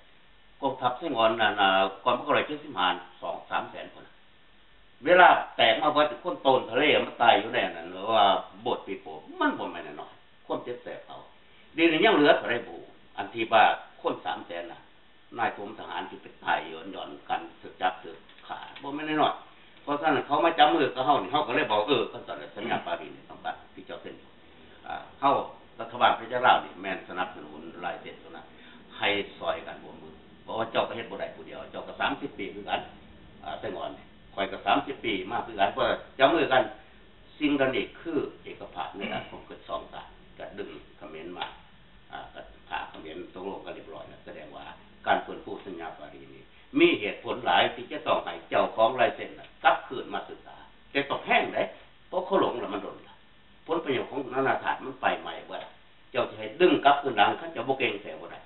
ກອງທັບໄຊງ່ອນນັ້ນ ອາ ກ່ອນພັນເກົ້າຮ້ອຍເຈັດສິບຫ້າ ສອງສາມແສນຄົນ ເວລາແຕກມາເບິດ ຄົນໂຕນທະເລມາຕາຍຢູ່ໃນອັນນັ້ນ ຫຼືວ່າ boat people ມັນບໍ່ແມ່ນນ້ອຍໆ ຄວາມເຈັບແສບເຂົາ. ດຽວນີ້ຍັງເຫຼືອເທົ່າໃດບໍ່ຮູ້ ອັນທີ່ວ່າຄົນສາມແສນນະ ນາຍພົນທະຫານທີ່ໄປຕາຍຍ້ອນ ຍ້ອນການຖືກຈັບຖືກຂ້າ ບໍ່ແມ່ນນ້ອຍໆ. ເພາະສະນັ້ນ ເຂົາມາຈັບມືກັບເຮົານີ້ ເຮົາກໍເລີຍບອກ ເອີ ຄັນຊັ້ນແລ້ວ ສັນຍາປາຣີນີ້ຕ້ອງຕັດ ທີ່ເຈົ້າເຊັນຢູ່ ອາ ເຮົາ ລັດຖະບານປະເທດລາວນີ້ແມ່ນສະໜັບສະໜູນລາຍເຊັນໂຕນັ້ນ ໃຫ້ຊ່ອຍກັນຮ່ວມມື ເພາະວ່າເຈົ້າກໍເຮັດບໍ່ໄດ້ຜູ້ດຽວ ເຈົ້າກໍສາມສິບປີຄືກັນ ອາ ໄຊງ່ອນ ຂ້ອຍກໍສາມສິບປີມາຄືກັນ ເພາະວ່າຈັບມືກັນ ສິ່ງເຫຼົ່ານີ້ຄືເອກະພາບໃນການຄວາມຄິດສອງຊາດ ກໍດຶງຂະເໝນມາ ອາ ກໍຖ້າຂະເໝນຕົກລົງກັນລຽບຮ້ອຍແລ້ວ ສະແດງວ່າການຟື້ນຟູສັນຍາປາຣີນີ້ ມີເຫດຜົນຫຼາຍທີ່ຈະຕ້ອງໃຫ້ເຈົ້າຂອງລາຍເຊັນນະກັບຄືນມາສຶກສາ ແຕ່ຕ້ອງແຮງເດ້ ເພາະເຂົາຫຼົງແລ້ວມັນດົນລະ ຜົນປະໂຫຍດຂອງນານາຊາດມັນໄປໃໝ່ເບິດ ເຈົ້າຊິໃຫ້ດຶງກັບຄືນຫຼັງ ຄັນເຈົ້າບໍ່ເກັ່ງແທ້ບໍ່ໄດ້.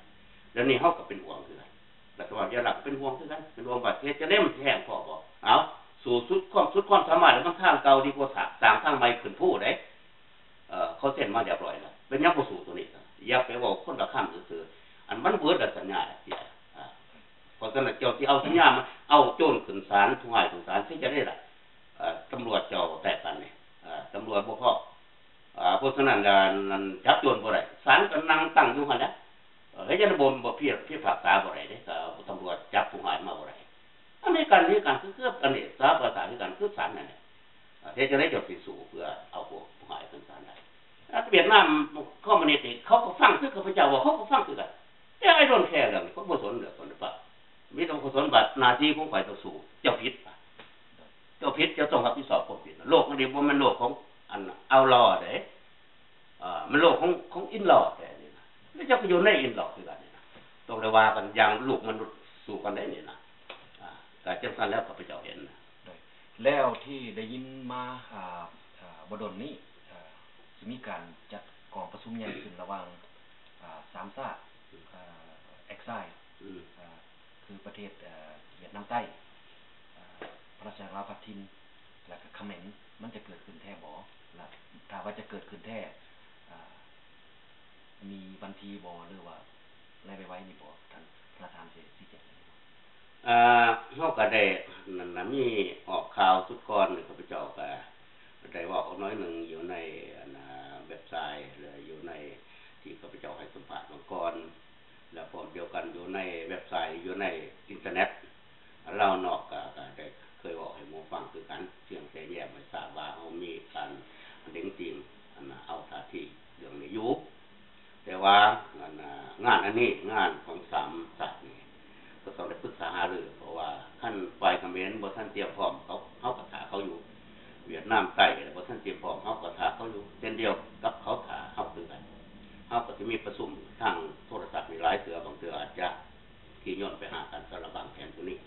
ດຽວນີ້ເຮົາກໍເປັນຫ່ວງຄືກັນ ລັດຖະບານສະຫະລັດເປັນຫ່ວງຄືກັນ ເປັນຫ່ວງວ່າເຮັດຈັ່ງໃດມັນຊິແຮງພໍບໍ່. ເອົາ ສູ້ສຸດຄວາມ ສຸດຄວາມສາມາດ ແລ້ວມັນທາງເກົ່າດີກວ່າສ້າງ ສ້າງທາງໃໝ່ຂຶ້ນພູໃດ. ເອີ ເຂົາເຊັນມາຮຽບຮ້ອຍແລ້ວ ເປັນຫຍັງບໍ່ສູ້ໂຕນີ້? ຢ່າໄປເວົ້າຄົນລະຄຳຊື່ໆ ອັນມັນເບິດລະສັນຍາເສຍ. ເພາະສະນັ້ນ ເຈົ້າຊິເອົາສັນຍາມາເອົາໂຈນຂຶ້ນສານ ຜູ້ຮ້າຍຂຶ້ນສານ ຊິຈັ່ງໃດລະ? ເອີ ຕຳຫຼວດເຈົ້າແຕກກັນນີ້ ເອີ ຕຳຫຼວດບໍ່ພ້ອມ ເພາະສະນັ້ນ ອັນ ອັນຈັບໂຈນບໍ່ໄດ້ ສານກໍນັ່ງຕັ້ງຢູ່ຫັ້ນແຫຼະ. ເອີ ເຮັດຈັ່ງໃດບໍ່ ບໍ່ພິ ພິພາກສາບໍ່ໄດ້ເດ້ ກໍຕຳຫຼວດຈັບຜູ້ຮ້າຍມາບໍ່ໄດ້. ອາເມລິກັນຄືກັນ ຄື ຄືອັນນີ້ ສະຫະປະຊາຊາດຄືກັນ ຄືສານນັ້ນແຫຼະ. ເຮັດຈັ່ງໃດເຈົ້າຊິສູ້ເພື່ອເອົາພວກຜູ້ຮ້າຍຂຶ້ນສານໄດ້? ອາ ຫວຽດນາມຄອມມູນິດນີ້ ເຂົາກໍຟັງຄືຂ້າພະເຈົ້າເວົ້າ ເຂົາກໍຟັງຄືກັນ. ແຕ່ I don't care ເລື່ອງນີ້ ຂ້ອຍບໍ່ສົນເລື່ອງຄົນປະ ມີແຕ່ຂ້ອຍສົນວ່າໜ້າທີ່ຂອງຂ້ອຍຕ້ອງສູ້. ເຈົ້າຜິດ ເຈົ້າຜິດ ເຈົ້າຕ້ອງຮັບຜິດຊອບຄວາມຜິດ. ໂລກອັນນີ້ບໍ່ແມ່ນໂລກຂອງອັນ outlaw ເດ້ ເອີ ມັນໂລກຂອງ ຂອງ inlaw ແທ້ນີ້ນະ. ແລ້ວເຈົ້າກໍຢູ່ໃນ inlaw ຄືກັນນີ້ນະ. ຕ້ອງໄດ້ວ່າກັນຢ່າງລູກມະນຸດສູ້ກັນໄດ້ນີ້ນະ. ອາ ກໍຈັ່ງຊັ້ນແລ້ວ ຂ້າພະເຈົ້າເຫັນນະ. ໂດຍ ແລ້ວທີ່ໄດ້ຍິນມາ ອາ ອາ ບໍ່ດົນນີ້ ອາ ຊິມີການຈັດກອງປະຊຸມໃຫຍ່ຂຶ້ນລະຫວ່າງ ອາ ສາມຊາດ ອາ ACSI ອືມ ອາ ຄືປະເທດ ອາ ຫວຽດນາມໃຕ້ ອາ ພະລາຊະອານາຈັກລາວພັດຖິ່ນ ແລະກະຂະເໝນ ມັນຈະເກີດຂຶ້ນແທ້ບໍ່? ແລະຖ້າວ່າຈະເກີດຂຶ້ນແທ້ ອາ ມີວັນທີບໍ່ ຫຼືວ່າໃນໄວໆນີ້ບໍ່? ທ່ານ ທ່ານ ທ່ານຊິຊີ້ແຈງໄດ້ບໍ່? ອາ ເຮົາກະໄດ້ ນັ້ນນະ ມີອອກຂ່າວຊຸດກ່ອນ ຂ້າພະເຈົ້າກະໄດ້ເວົ້າໜ້ອຍໜຶ່ງຢູ່ໃນ ອັນນາ ເວັບໄຊ ແລະຢູ່ໃນທີ່ຂ້າພະເຈົ້າໃຫ້ສຳພາດຫວ່າງກ່ອນ ແລະພ້ອມດຽວກັນຢູ່ໃນເວັບໄຊ ຢູ່ໃນອິນເຕີເນັດລາວນອກ ກະ ກະໄດ້ເຄີຍເວົ້າໃຫ້ໝູ່ຟັງຄືກັນ ພຽງແຕ່ແຍມໃຫ້ຊາບວ່າເຮົາມີການເຫຼັງຕີງ ອັນນາ ເອົາທ່າທີເລື່ອງນີ້ຢູ່. ແຕ່ວ່າ ອັນນາ ງານອັນນີ້ ງານຂອງສາມຊາດນີ້ ກໍຕ້ອງໄດ້ປຶກສາຫາລື ເພາະວ່າຄັນຝ່າຍຂະເໝນບໍ່ທັນຕຽມພ້ອມ ເຂົາ ເຮົາກໍຖ້າເຂົາຢູ່, ຫວຽດນາມໃຕ້ບໍ່ທັນຕຽມພ້ອມ ເຮົາກໍຖ້າເຂົາຢູ່ ເຊັ່ນດຽວກັບເຂົາຖ້າເຮົາຄືກັນ. ເຮົາກໍຊິມີປະຊຸມທາງໂທລະສັບນີ້ຫຼາຍເທື່ອ ບາງເທື່ອອາດຈະຂີ່ຍົນໄປຫາກັນ ສາລະບາງແຜນຕົວນີ້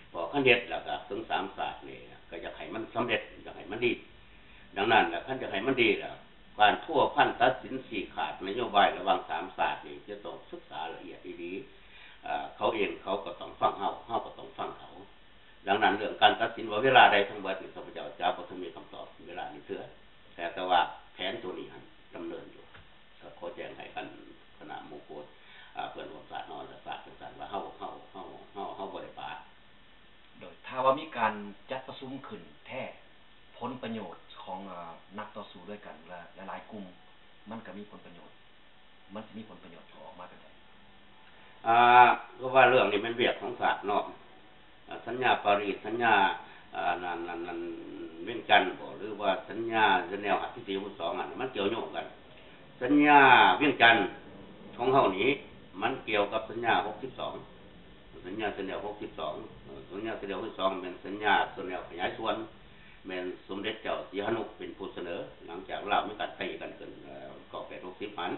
ເພາະຄັນເຮັດແລ້ວກໍເຖິງສາມຊາດນີ້ ກໍຢາກໃຫ້ມັນສຳເລັດ ຢາກໃຫ້ມັນດີ. ດັ່ງນັ້ນລະ ຄັນຢາກໃຫ້ມັນດີລະ ການພົວພັນຕັດສິນຊີ້ຂາດນະໂຍບາຍລະຫວ່າງສາມຊາດນີ້ ຈະຕ້ອງສຶກສາລະອຽດອີ່ຫຼີ. ເຂົາເອງເຂົາກໍຕ້ອງຟັງເຮົາ ເຮົາກໍຕ້ອງຟັງເຂົາ. ດັ່ງນັ້ນເລື່ອງການຕັດສິນວ່າເວລາໃດທັງເບິດນີ້ ຂ້າພະເຈົ້າຈະບໍ່ທັນມີຄຳຕອບເວລານີ້ເທື່ອ ແຕ່ ແຕ່ວ່າແຜນໂຕນີ້ຫັ້ນດຳເນີນຢູ່. ກໍຂໍແຈ້ງໃຫ້ຄະນະ ຄະນະໝູ່ໂຄດ ອາ ເພື່ອນຮ່ວມຊາດເຮົາລະຊາບຈັ່ງຊັ້ນວ່າ ເຮົາ ເຮົາ ເຮົາ ເຮົາ ເຮົາບໍ່ໄດ້ປະ. ໂດຍ ຖ້າວ່າມີການຈັດປະຊຸມຂຶ້ນແທ້ ຜົນປະໂຫຍດຂອງ ອາ ນັກຕໍ່ສູ້ດ້ວຍກັນ ແລະ ຫຼາຍໆກຸ່ມ ມັນກະມີຜົນປະໂຫຍດ ມັນຊິມີຜົນປະໂຫຍດອອກມາແບບໃດ? ອາ ຄືວ່າເລື່ອງນີ້ແມ່ນວຽກຂອງຊາດເນາະ. ອາ ສັນຍາປາຣີ ສັນຍາ ອາ ນັ້ນ ນັ້ນ ນັ້ນ ວຽງຈັນບໍ ຫຼືວ່າສັນຍາເຈແນວຫ້າສິບສີ່ ຫົກສິບສອງ ອັນນັ້ນມັນກ່ຽວໂຍງກັນ. ສັນຍາວຽງຈັນຂອງເຮົານີ້ ມັນກ່ຽວກັບສັນຍາຫົກສິບສອງ ສັນຍາເຈແນວຫົກສິບສອງ. ເອີ ສັນຍາເຈແນວຫົກສິບສອງ ແມ່ນສັນຍາເຈແນວຂະຫຍາຍສ່ວນ ແມ່ນສົມເດັດເຈົ້າສີຫະນຸເປັນຜູ້ສະເໜີ ຫຼັງຈາກລາວມີການຕີກັນຂຶ້ນ ເອີ ເກົ້າແປດ ຫົກສິບຫັ້ນ.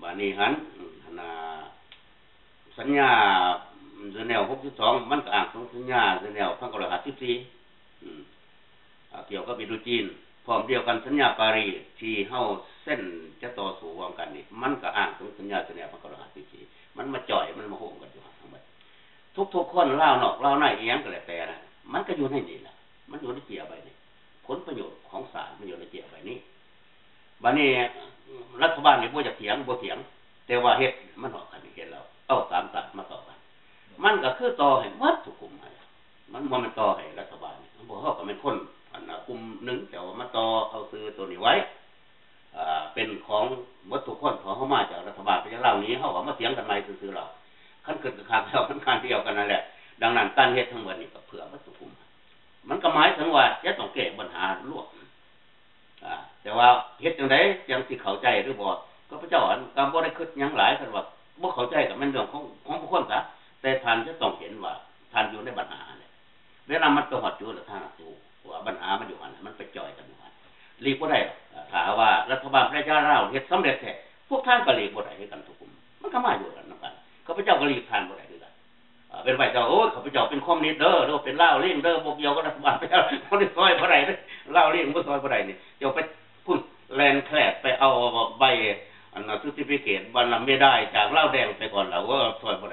ບາດນີ້ຫັ້ນ ອັນນາ ສັນຍາເຈແນວຫົກສິບສອງ ມັນກໍອ້າງເຖິງສັນຍາເຈແນວພັນເກົ້າຮ້ອຍຫ້າສິບສີ່ ອືມ ອາ ກ່ຽວກັບອິນໂດຈີນ. ພ້ອມດຽວກັນ ສັນຍາປາຣີທີ່ເຮົາເຊັນຈະຕໍ່ສູ້ຮ່ວມກັນນີ້ ມັນກໍອ້າງເຖິງສັນຍາເຈແນວພັນເກົ້າຮ້ອຍຫ້າສິບສີ່ ມັນມາຈ່ອຍ ມັນມາໂຮມກັນຢູ່ຫັ້ນທັງໝົດ. ທຸກໆຄົນ ລາວນອກ ລາວໃນ ອີ່ຫຍັງກໍແລ້ວແຕ່ນະ ມັນກໍຢູ່ໃນນີ້ລະ ມັນຢູ່ໃນເຈ້ຍໃບນີ້ ຜົນປະໂຫຍດຂອງຊາດມັນຢູ່ໃນເຈ້ຍໃບນີ້. ບາດນີ້ລັດຖະບານນີ້ບໍ່ຢາກຖຽງ ບໍ່ຖຽງ ແຕ່ວ່າເຮັດມັນອອກ ຄັນເຮັດແລ້ວເອົາສາມຊາດມາຕໍ່ກັນ ມັນກໍຄືຕໍ່ໃຫ້ໝົດທຸກກຸ່ມຫັ້ນລະ. ມັນບໍ່ແມ່ນຕໍ່ໃຫ້ລັດຖະບານ ພວກເຮົາກໍແມ່ນຄົນ ອັນນາ ກຸ່ມໜຶ່ງ ແຕ່ວ່າມາຕໍ່ເອົາຊື່ໂຕນີ້ໄວ້ ເປັນຂອງໝົດທຸກຄົນ ເພາະເຮົາມາຈາກລັດຖະບານ ເປັນຫຍັງລາວໜີ ເຮົາກໍມາຖຽງກັນໃໝ່ຊື່ໆ ລາວ ຄັນຂຶ້ນກັນຄັກແລ້ວ ມັນການດຽວກັນນັ້ນແຫຼະ. ດັ່ງນັ້ນການເຮັດທັງໝົດນີ້ກໍເພື່ອໝົດທຸກກຸ່ມ ມັນກໍໝາຍເຖິງວ່າຈະຕ້ອງແກ້ບັນຫາລວມ. ອາ ແຕ່ວ່າເຮັດຈັ່ງໃດຈັ່ງຊິເຂົ້າໃຈຫຼືບໍ່ ຂ້າພະເຈົ້າ ອັນ ກໍບໍ່ໄດ້ຄິດຫຍັງຫຼາຍ ຄັນວ່າບໍ່ເຂົ້າໃຈກໍແມ່ນເລື່ອງຂອງ ຂອງບຸກຄົນຊະ ແຕ່ທ່ານຈະຕ້ອງເຫັນວ່າທ່ານຢູ່ໃນບັນຫາຫັ້ນແຫຼະ. ເວລາມັນໄປຮອດຈຸດແລ້ວ ທ່ານຊິຮູ້ວ່າບັນຫາມັນຢູ່ຫັ້ນ ມັນໄປຈ່ອຍກັນຢູ່ຫັ້ນ ຫຼີກບໍ່ໄດ້. ຖ້າຫາກວ່າລັດຖະບານປະຊາລາວເຮັດສຳເລັດແທ້ ພວກທ່ານກໍຫຼີກບໍ່ໄດ້ຄືກັນທຸກກຸ່ມ ມັນກໍມາຢູ່ນຳກັນ ຂ້າພະເຈົ້າກໍຫຼີກທ່ານບໍ່ໄດ້ຄືກັນ. ເປັນໄວ້ເຈົ້າ ໂອ້ຍ ຂ້າພະເຈົ້າເປັນຄອມມູນິດເດີ ຫຼືວ່າເປັນລາວເລງເດີ ບໍ່ກ່ຽວກັບລັດຖະບານ ບໍ່ໄດ້ຊ່ອຍບໍ່ໄດ້ເດີ ລາວເລງບໍ່ຊ່ອຍບໍ່ໄດ້ນີ້ ເຈົ້າໄປພຸ້ນ ແລ່ນແຄດໄປເອົາໃບ ອັນ ເຊີຕິຟິເກດ ບັນນະເມດາຍຈາກລາວແດງໄປກ່ອນລະ ໂອ້ ຊ່ອຍບໍ່ໄດ້